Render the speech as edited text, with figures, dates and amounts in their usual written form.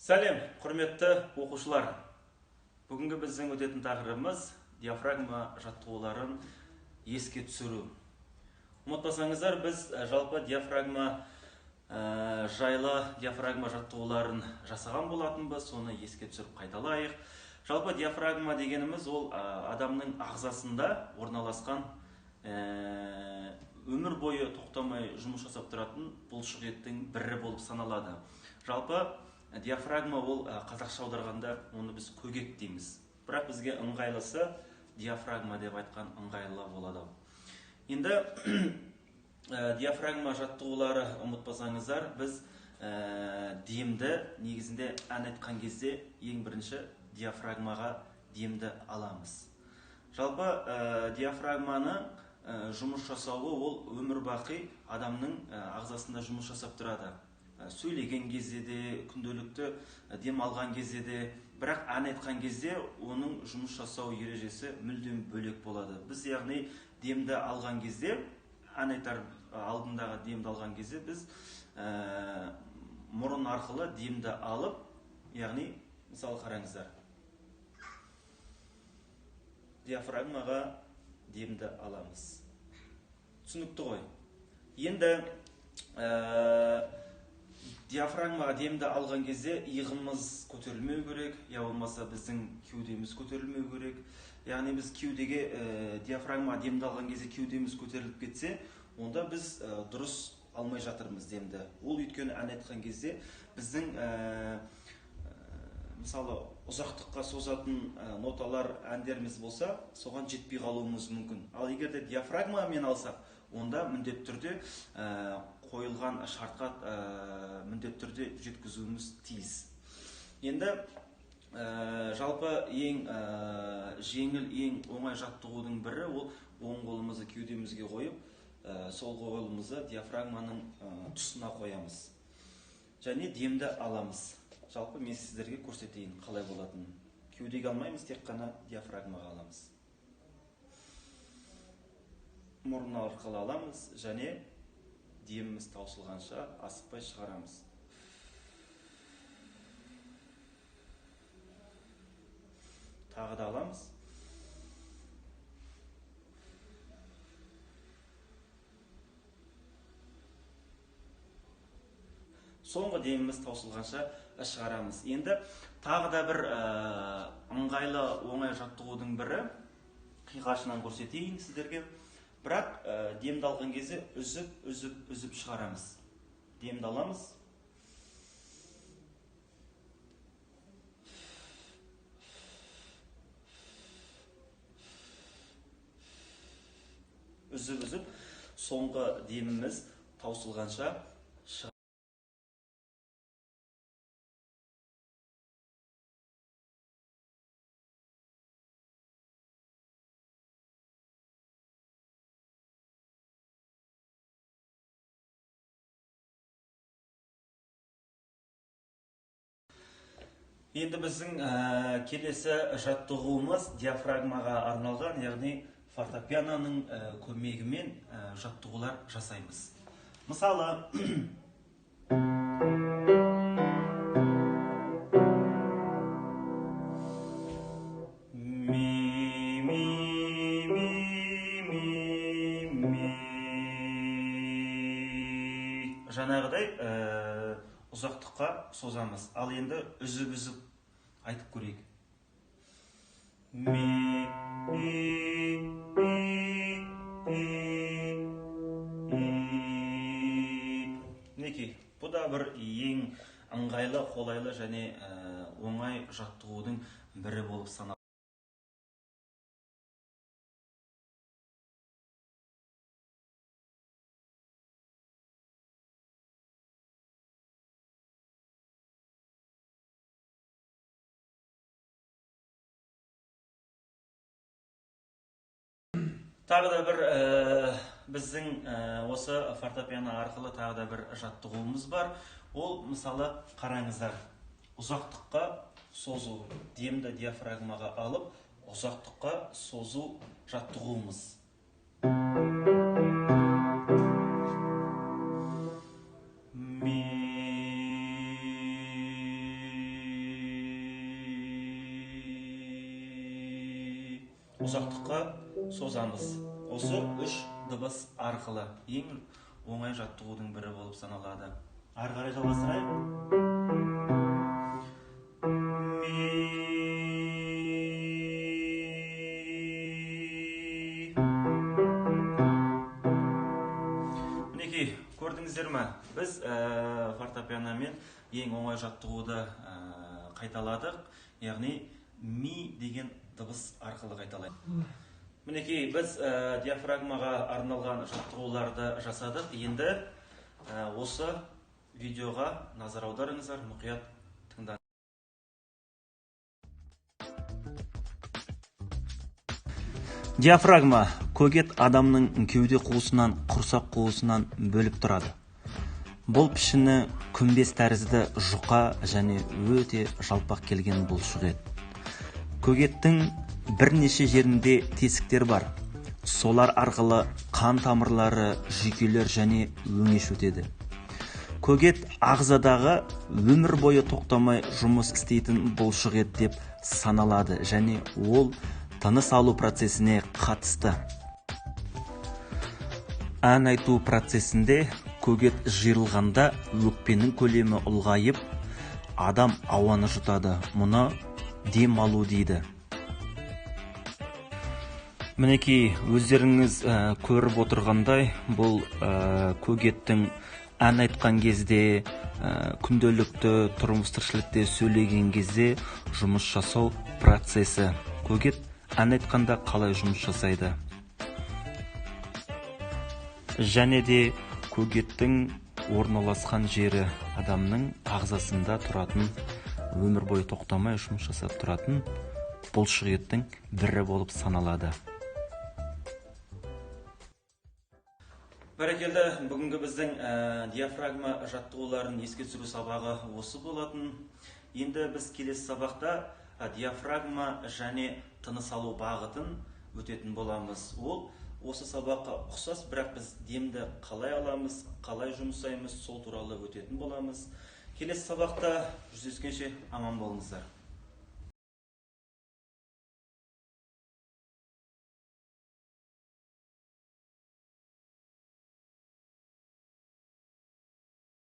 Сәлем, құрметті оқушылар. Бүгінгі біздің өтетін тақырыбымыз диафрагма жаттығуларын еске түсіру. Ұмытпасаңыздар, біз жалпы диафрагма жайлы диафрагма жаттығуларын жасаған болатынбыз, соны еске түсіріп қайталайық. Жалпы диафрагма дегеніміз ол адамның ағзасында орналасқан өмір бойы тоқтамай жұмыс жасап тұратын бұлшық еттің бірі болып саналады. Жалпы диафрагма ол қазақша аударғанда оны біз көкек дейміз. Бірақ бізге ыңғайлысы диафрагма деп айтқан ыңғайлы болады. Енді диафрагма жаттығулары ұмытпасаңыздар, біз демді негізінде ән айтқан кезде ең бірінші диафрагмаға демді аламыз. Жалпы диафрагманы жұмыс жасауы ол өмір бақи адамның ағзасында жұмыс жасап тұрады. Сөйлеген кезде де, күнделікті дем алған кезде де, бірақ ән айтқан кезде оның жұмыс жасау ережесі мүлдем бөлек болады. Біз яғни демді алған кезде, ән айтар алдындағы демді алған кезде біз мұрын арқылы демді алып, яғни мысалы қараңыздар, диафрагмаға демді аламыз. Түсінікті ғой. Енді диафрагмаға демді алған кезде иығымыз көтерілмеу керек, я болмаса біздің кеудеміз көтерілмеу керек. Яғни біз кеудеге диафрагмаға демді алған кезде кеудеміз көтеріліп кетсе, онда біз дұрыс алмай жатырмыз демді. Ол өйткені ән айтқан кезде біздің мысалы ұзақтыққа созатын ноталар әндеріміз болса, соған жетпей қалуымыз мүмкін. Ал егер де диафрагмамен алсақ, онда міндетті түрде қойылған шартқа міндетті түрде жеткізуіміз тиіс. Енді жалпы ең жеңіл, ең оңай жаттығудың бірі ол оң қолымызды кеудемізге қойып, сол қолымызды диафрагманың тұсына қоямыз. Және демді аламыз. Жалпы мен сіздерге көрсетейін қалай болатынын. Кеудеге алмаймыз, тек қана диафрагмаға аламыз. Мұрын арқылы аламыз және деміміз таусылғанша асықпай шығарамыз. Тағы да аламыз. Соңғы деміміз таусылғанша шығарамыз. Енді тағы да бір ыңғайлы оңай жаттығудың бірі, қиғашынан көрсетейін сіздерге. Бірақ демді алған кезде үзіп, үзіп, үзіп шығарамыз. Демді аламыз. Үзіп, үзіп, соңғы деміміз таусылғанша шығарамыз. Енді біздің келесі жаттығуымыз диафрагмаға арналған, яғни фортепианоның көмегімен жаттығулар жасаймыз. Мысалы, ми, ми, ми, ми, ми. Жаңағыдай ұзақтыққа созамыз. Ал енді үзіп-үзіп айтып көрейік. Ми, ми, ми, ми, ми. Мінекей, бұл да бір ең ыңғайлы, қолайлы және оңай жаттығудың бірі болып саналады. Тағы да бір біздің осы фортепиано арқылы тағы да бір жаттығуымыз бар. Ол мысалы қараңыздар, ұзақтыққа созу, демді диафрагмаға алып, ұзақтыққа созу жаттығуымыз. Ми. ұзақтыққа созамыз. Осы үш дыбыс арқылы ең оңай жаттығудың бірі болып саналады. Ары қарай жалғастырайық. Ми. Мінекей, көрдіңіздер ме? Біз фортепианомен ең оңай жаттығуды қайталадық. Яғни ми деген дыбыс арқылы қайталайды. Мінекей, біз диафрагмаға арналған жаттығуларды жасадық. Енді осы видеоға назар аударыңыздар, мұқият тыңдаңыздар. Диафрагма көк ет адамның кеуде қуысынан, құрсақ қуысынан бөліп тұрады. Бұл пішіні күмбез тәрізді жұқа және өте жалпақ келген бұлшық ет. Көк еттің бірнеше жерінде тесіктер бар. Солар арқылы қан тамырлары, жүйкелер және өңеш өтеді. Көк ет ағзадағы өмір бойы тоқтамай жұмыс істейтін бұлшық ет деп саналады және ол тыныс алу процесіне қатысты. Ән айту процесінде көк ет жиырылғанда өкпенің көлемі ұлғайып, адам ауаны жұтады. Мұны дем алу дейді. Мінекей, өздеріңіз көріп отырғандай, бұл көк еттің ән айтқан кезде, күнделікті тұрмыс тіршілікте сөйлеген кезде жұмыс жасау процесі. Көк ет ән айтқанда қалай жұмыс жасайды? Және де көк еттің орналасқан жері адамның ағзасында тұратын, өмір бойы тоқтамай жұмыс жасап тұратын бұлшық еттің бірі болып саналады. Бәрекелді, бүгінгі біздің диафрагма жаттығуларын еске түсіру сабағы осы болатын. Енді біз келесі сабақта диафрагма және тыныс алу бағытын өтетін боламыз. Ол осы сабаққа ұқсас, бірақ біз демді қалай аламыз, қалай жұмсаймыз, сол туралы өтетін боламыз. Келесі сабақта жүздескенше аман болыңыздар.